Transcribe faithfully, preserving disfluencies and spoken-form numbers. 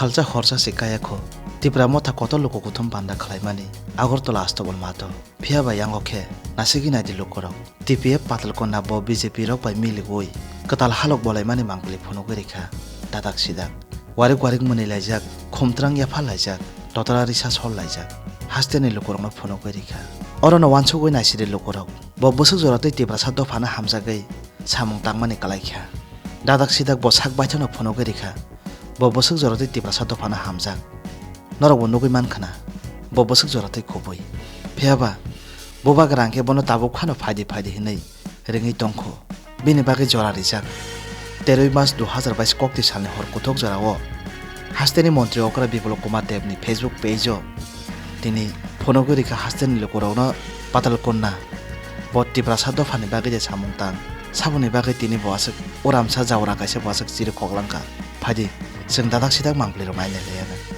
Salsa horsa se kaya kho, Tipra Motha kotor luku kuthum banda khlaimani Agartala Astobal mato. Phiya ba yango khe nasigwi naidi lukurok. T P F Patalkonna bo B J P rok bai miligwi kwtal halok bolaimani mangpili phunugwi rikha. Dadak sidak. Warik warik mwnwi laijak, khumtrang yapha laijak, totora risa sol laijak. Hasteni lukurokno phunugwi rikha. Orono wansugwi naisidi lukurok. Bo bwswk jora tei Tiprasa dophano hamjagwi samung tangmani kwlaikha. Dadak sidak bo sak baithangno phunugwi rikha. Bo bwswk jora tei Tiprasa dophano hamjak. Norokbo nugwi mankha na, bo bwswk jora tei kubui. Phiya ba, bubagra hwnkhe bono tabuk phano phaidi phaidi hinwi ringwi tongkho. Bini bagwi jora rijak. Teroi March dui hazar bais kokti salni hor kuthuk jorao hasteni montri okra Biplab Kumar Debni Facebook page-o tini phunugwi rikha hasteni lukurokno Patalkonna. Bo Tiprasa dophani bagwi je samung tang, saboni bagwi tini bo aswk uramsa jaura kaisa bo aswk chiri koklangkha. Phaidi, chwng dadak sidak mangpili rok nainai laiya na.